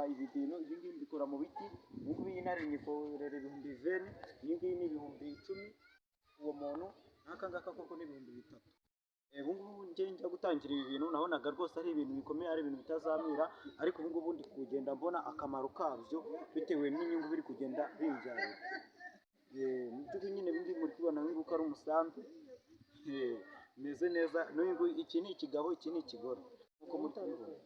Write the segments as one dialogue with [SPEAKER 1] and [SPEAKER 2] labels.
[SPEAKER 1] Ibi bintu, ibi ngibi mbikora mu biti. Ubu ngubu iyi ntare nyikorera 20,000, iyi ngiyi ni 10,000 uwo muntu, n'aka ngaka koko ni 3000. Ubu ngubu njye njya gutangira ibi bintu nabonaga rwose ari ibintu bikomeye, ari ibintu bitazamira, ariko ubu ngubu ndi kugenda mbona akamaro kabyo bitewe n'inyungu biri kugenda bimbyarira. Mu by'ukuri nyine ibi ngibi muri kubibona nguko ari umusambi umeze neza. N'uyu nguyu, iki ni ikigabo, iki ni ikigore nk'uko muri kubibona.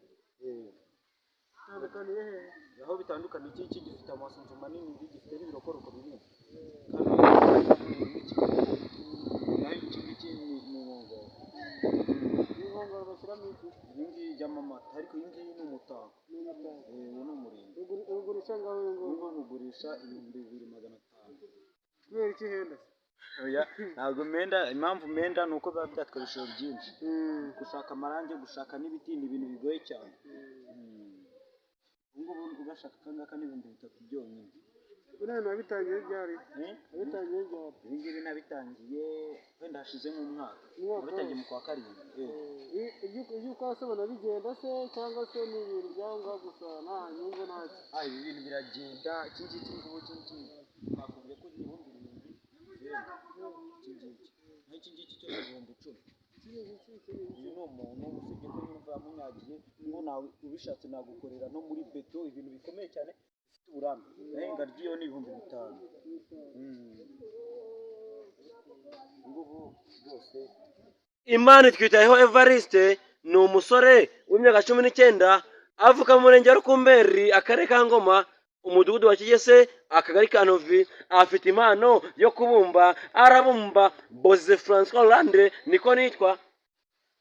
[SPEAKER 2] Bitandukaniye hehe?
[SPEAKER 1] Aho bitandukaniye, iki ngiki gifite amasunzu manini, iki gifite n'ibirokoroko binini, kandi ni ikigabo, naho iki ngiki ni inkongoro.
[SPEAKER 2] Inkongoro bashyiramo iki?
[SPEAKER 1] Iyi ngiyi ijyamo amata, ariko iyi ngiyi ni umutako.
[SPEAKER 2] Ni umutako.
[SPEAKER 1] Uyu ni umurimbo.
[SPEAKER 2] Ugurisha ngaho uyu
[SPEAKER 1] Ubu
[SPEAKER 2] nguyu?
[SPEAKER 1] ngubu ngugurisha 2500.
[SPEAKER 2] Kubera iki ihenda se?
[SPEAKER 1] Oya, ntabwo menda. Impamvu menda ni uko biba byatwara ibishoro byinshi. Gushaka amarangi, gushaka n'ibiti ni ibintu bigoye cyane. Ubu ngubu ugashaka aka ngaka ni 3000 byonyine.
[SPEAKER 2] Buriya bintu wabitangiye ryari?
[SPEAKER 1] Eh?
[SPEAKER 2] Wabitangiye ryari?
[SPEAKER 1] Ibi ngibi nabitangiye wenda hashize nk'umwaka.
[SPEAKER 2] Umwaka?
[SPEAKER 1] Nabitangiye mu kwa karindwi.
[SPEAKER 2] Ibyo ukora se ubona bigenda se, cyangwa se ni ibintu by'aho ngaho gusa, nta nyungu, ntacyo?
[SPEAKER 1] Ah, ibi bintu biragenda. Iki ngiki ngubu, iki ngiki nakubwiye ko ni 70,000 iki ngiki, naho iki ngiki cyo ni 10,000.
[SPEAKER 2] Iki ni iki? Iki ni iki?
[SPEAKER 1] Uyu ni umuntu, usibye ko nyumva yamunyagiye ngo nawe ubishatse nagukorera no muri beto, ibintu bikomeye cyane bifite uburambe. Naho ingagi yo ni 5000. Ngubu rwose.
[SPEAKER 3] Imana itwitayeho. Evariste ni umusore w'imyaka 19, avuka mu murenge wa Rukumberi, akarere ka Ngoma, umudugudu wa Kigese, akagari ka Novi. Afite impano yo kubumba, arabumba. Boze Francois Hollande niko nitwa.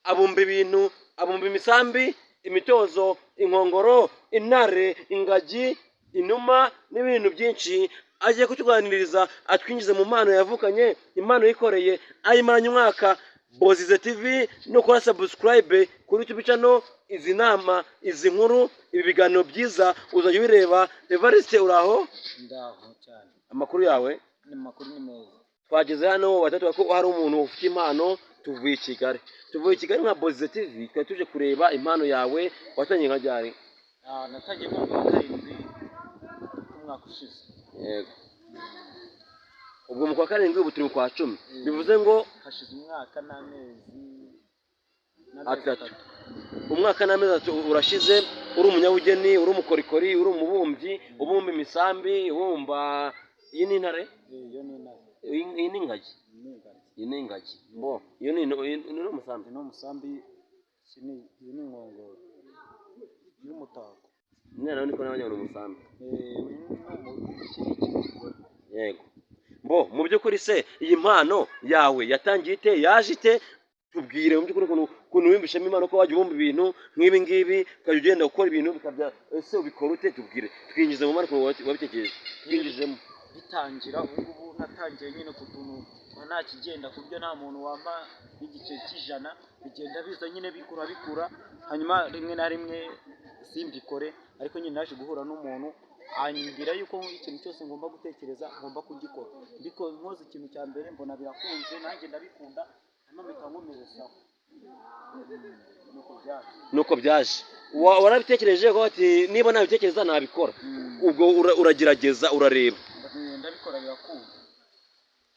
[SPEAKER 3] Abumba ibintu, abumba imisambi, imitozo, inkongoro, intare, ingagi, inuma n'ibintu byinshi. Agiye kutuganiriza, atwinjize mu mpano yavukanye, impano yikoreye, ayimaranye umwaka. Bozize TV, nukora subscribe kuri YouTube channel, izi nama, izi nkuru, ibi biganiro byiza uzajya ubireba. Evariste, uraho?
[SPEAKER 1] Ndaho cyane.
[SPEAKER 3] Amakuru yawe?
[SPEAKER 1] Ni makuru, ni meza.
[SPEAKER 3] Twageze hano batatu ko hari umuntu ufite impano. Tuvuye i Kigali, tuvuye i Kigali nka Bozize TV, twari tuje kureba impano yawe. Watangiye nka ryari?
[SPEAKER 1] Ah, natangiye nko mu kwa karindwi k'umwaka ushize.
[SPEAKER 3] Yego, ubwo mu kwa karindwi, ubu turi mu kwa 10, bivuze ngo
[SPEAKER 1] hashize umwaka n'amezi
[SPEAKER 3] 3. Umwaka n'amezi 3 urashize uri umunyabugeni, uri umukorikori, uri umubumbyi, ubumba imisambi, ubumba. Iyi ni intare?
[SPEAKER 1] Iyo ni intare.
[SPEAKER 3] Iyi ni ingagi?
[SPEAKER 1] Ni ingagi.
[SPEAKER 3] Iyi ni ingagi. Bo iyo ni iyi ni umusambi?
[SPEAKER 1] Uyu ni umusambi, iyi ni inkongoro y'umutako.
[SPEAKER 3] Umwana we niko n'abanyabona umusambi.
[SPEAKER 1] Uyu ni iki ni ikigore.
[SPEAKER 3] Yego. Bo mu by'ukuri se iyi mpano yawe yatangiye ite, yaje ite? Tubwire mu by'ukuri ukuntu wiyumvishemo impano, ko wajya ubumba ibintu nk'ibi ngibi, ukajya ugenda gukora ibintu bikabya. Ese ubikora ute? Tubwire, twinjize mu mpano ukuntu wabitekereje, twinjizemo.
[SPEAKER 1] Bitangira, ubu ngubu natangiye nyine ku tuntu twa nta kigenda, ku buryo nta muntu wampa n'igiceri cy'ijana. Bigenda biza nyine bikura bikura, hanyuma rimwe na rimwe simbikore, ariko nyine naje guhura n'umuntu anyibwira yuko ikintu cyose ngomba gutekereza ngomba kugikora. Ndiko nkoze ikintu cya mbere, mbona birakunze, nanjye ndabikunda, hanyuma mpita nkomerezaho. Nuko byaje.
[SPEAKER 3] Nuko byaje. Warabitekereje ko ati niba nabitekereza nabikora, ubwo uragerageza, urareba.
[SPEAKER 1] Ndabikora birakunda,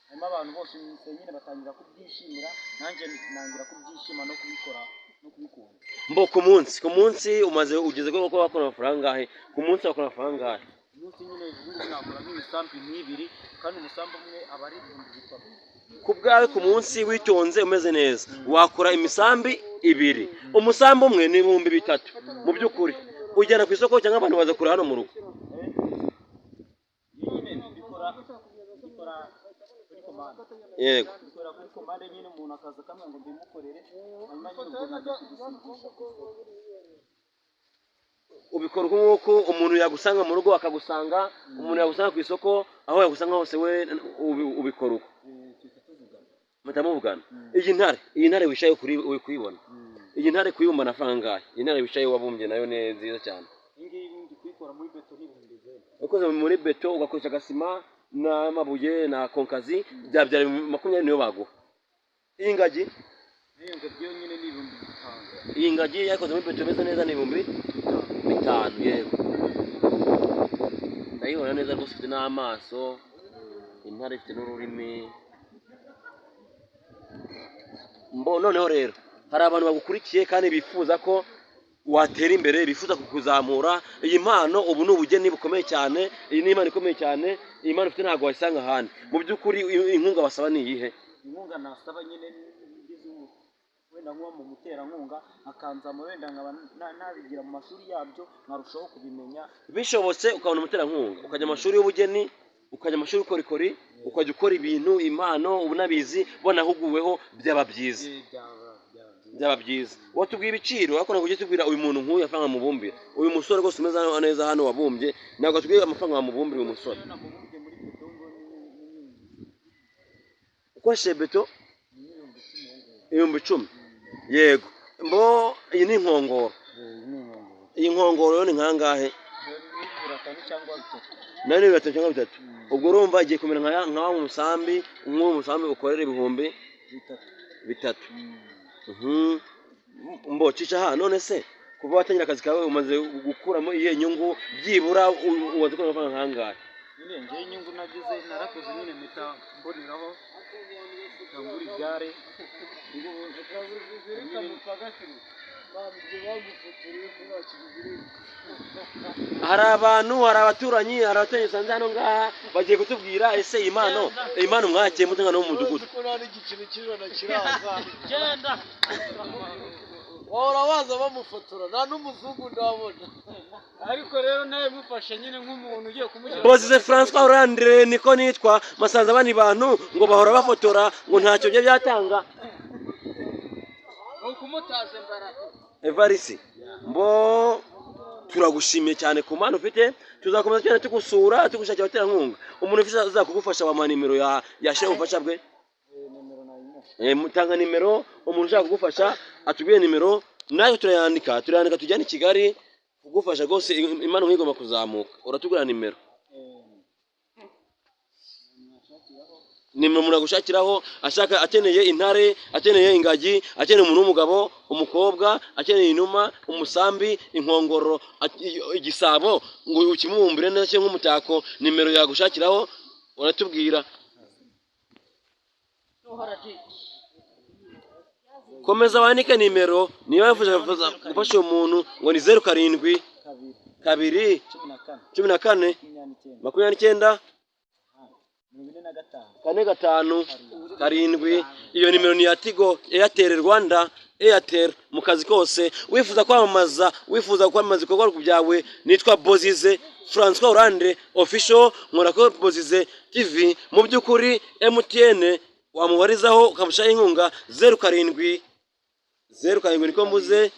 [SPEAKER 1] hanyuma abantu bose nyine batangira kubyishimira, nanjye ntangira kubyishima no kubikora no kubikunda.
[SPEAKER 3] Mbo ku munsi umaze ugeze ko wakora amafaranga angahe? Ku munsi wakora amafaranga angahe?
[SPEAKER 1] Umunsi nyine ubu ngubu nakora nk'imisambi nk'ibiri, kandi umusambi umwe aba ari 3000.
[SPEAKER 3] Ku bwawe, ku munsi witonze umeze neza, wakora imisambi ibiri, umusambi umwe ni 3000. Mu by'ukuri ujyana ku isoko cyangwa abantu baza kure hano mu rugo?
[SPEAKER 1] Iyo nyine mbikora kuri komande. Mbikora kuri komande nyine, umuntu akaza akamwe ngo mbimukorere, hanyuma nyine ubwo nkajya kubisigisha ku isoko.
[SPEAKER 3] Ubikora uko nguko, umuntu yagusanga mu rugo akagusanga, umuntu yagusanga ku isoko, aho yagusanga hose we ubikora uko?
[SPEAKER 1] Tuhita tuvugana.
[SPEAKER 3] Muhita muvugana. Iyi ntare wicaye kuri uri kuyibona, iyi ntare kuyibumba amafaranga angahe? Iyi ntare wicaye wabumbye nayo ni nziza cyane.
[SPEAKER 1] Iyi ngiyi ndi kuyikora muri beto ni 20,000.
[SPEAKER 3] Ukoze muri beto, ugakoresha agasima n'amabuye na konkazi, byabyara 20,000 niyo baguha. Iyi ngagi?
[SPEAKER 1] N'iyo ngagi yo nyine ni 5000.
[SPEAKER 3] Iyi ngagi yakoze muri beto imeze neza ni 5000. Yego. Ndayibona neza rwose, ifite n'amaso, intare ifite n'ururimi. Mbo noneho rero hari abantu bagukurikiye kandi bifuza ko watera imbere, bifuza kukuzamura. Iyi mpano ubu ni ubugeni bukomeye cyane, iyi ni impano ikomeye cyane, iyi mpano ufite ntabwo wayisanga ahandi. Mu by'ukuri inkunga basaba ni iyihe?
[SPEAKER 1] Inkunga nasaba nyine, ngize wenda nkuba mu muterankunga akanzamura, wenda nkaba nabigira mu mashuri yabyo, nkarushaho kubimenya.
[SPEAKER 3] Bishobotse ukabona umuterankunga, ukajya mu mashuri y'ubugeni, ukajya mu mashuri y'ubukorikori, ukajya ukora ibintu, impano unabizi, wanahuguweho, byaba byiza.
[SPEAKER 1] Byaba byiza.
[SPEAKER 3] Byaba byiza. Watubwiye ibiciro, ariko ntabwo ujya tubwira uyu muntu nk'uyu amafaranga mubumbira. Uyu musore rwose umeze neza hano wabumbye, ntabwo atubwiye amafaranga wamubumbira uyu musore.
[SPEAKER 1] Iyo namubumbye muri beto ngo ni
[SPEAKER 3] Ukoresheje beto?
[SPEAKER 1] Ni 10,000 ubu ngubu.
[SPEAKER 3] 10,000, yego. Mbo iyi ni inkongoro?
[SPEAKER 1] Iyi ni inkongoro.
[SPEAKER 3] Iyi nkongoro yo ni nkangahe?
[SPEAKER 1] Ni 5 cyangwa 3.
[SPEAKER 3] Nayo ni 3 cyangwa 3. Ubwo urumva igiye kumera nka wa musambi, nk'uwo musambi ukorera ibihumbi
[SPEAKER 1] 3.
[SPEAKER 3] 3. Mbo cica ha, none se kuva watangira akazi kawe umaze gukuramo iyihe nyungu? Byibura umaze kubona amafaranga nkangahe?
[SPEAKER 1] Nyine njyewe inyungu nagize, narakoze nyine, mpita mboneraho ngura igare. Ubu
[SPEAKER 3] Hari abantu, hari abaturanyi usanze hano ngaha bagiye kutubwira. Ese iyi mpano mwakiye mute hano mu mudugudu?
[SPEAKER 2] Ko nta n'igiceri cy'ijana kiraza, bahora baza bamufotora, nta n'umuzungu ndabona.
[SPEAKER 1] Ariko rero nawe mufashe nyine nk'umuntu ugiye kumushyira.
[SPEAKER 3] Bozize Francois Hollande niko nitwa. Masanze abandi bantu ngo bahora bafotora, ngo ntacyo byo byatanga.
[SPEAKER 1] Ukumutaze mbaraga.
[SPEAKER 3] Evarisi, mbo turagushimiye cyane ku mpano ufite. Tuzakomeza tugenda tugusura, tugushakira abaterankunga. Umuntu ufite uzakugufasha, wamuha nimero yashyira ubufasha bwe.
[SPEAKER 1] Nimero nayimuha.
[SPEAKER 3] Mutanga nimero, umuntu ushaka kugufasha atubwire nimero, nayo turayandika tujyane i Kigali kugufasha rwose. Impano nk'iyi igomba kuzamuka. Uratubwira nimero, nimero umuntu agushakiraho ashaka, akeneye intare, akeneye ingagi, akeneye umuntu w'umugabo, umukobwa, akeneye inuma, umusambi, inkongoro, igisabo ngo ukimubumbire neza cyangwa nk'umutako. Nimero yagushakiraho uratubwira. Komeza wandike nimero niba wifuza gufasha uwo muntu, ngo ni 07
[SPEAKER 1] 2
[SPEAKER 3] 2
[SPEAKER 1] 14
[SPEAKER 3] 14
[SPEAKER 1] 29
[SPEAKER 3] 29
[SPEAKER 1] 45
[SPEAKER 3] 4 5 7. Iyo nimero ni iya Tigo, Airtel Rwanda, Airtel mu kazi kose. Wifuza kwamamaza, wifuza kwamamaza ibikorwa byawe, nitwa Bozize Francois Hollande official, nkora kuri Bozize TV. Mu by'ukuri MTN wamubarizaho ukamushyiraho inkunga, 07 07 niko mbuze.
[SPEAKER 1] 14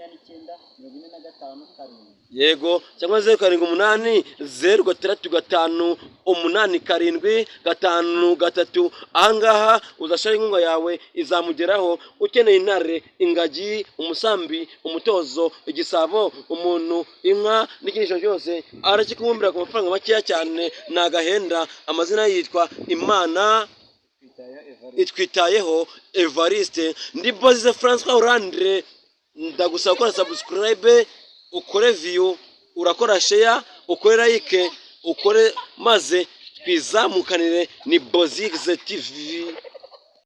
[SPEAKER 1] 29 45 7.
[SPEAKER 3] Yego, cyangwa 078 0 6 5 8 7 5 3. Ahangaha uzashyiraho inkunga yawe izamugeraho. Ukeneye intare, ingagi, umusambi, umutozo, igisabo, umuntu, inka n'ikindi kintu cyose, arakikubumbira ku mafaranga makeya cyane, ni agahenda. Amazina ye yitwa Imana
[SPEAKER 1] Twitaye Evariste.
[SPEAKER 3] Itwitayeho Evariste. Ndi Bozize Francois Hollande. Ndagusaba gukora subscribe, ukore view, urakora share, ukore like, ukore maze twizamukanire. Ni Bozize TV.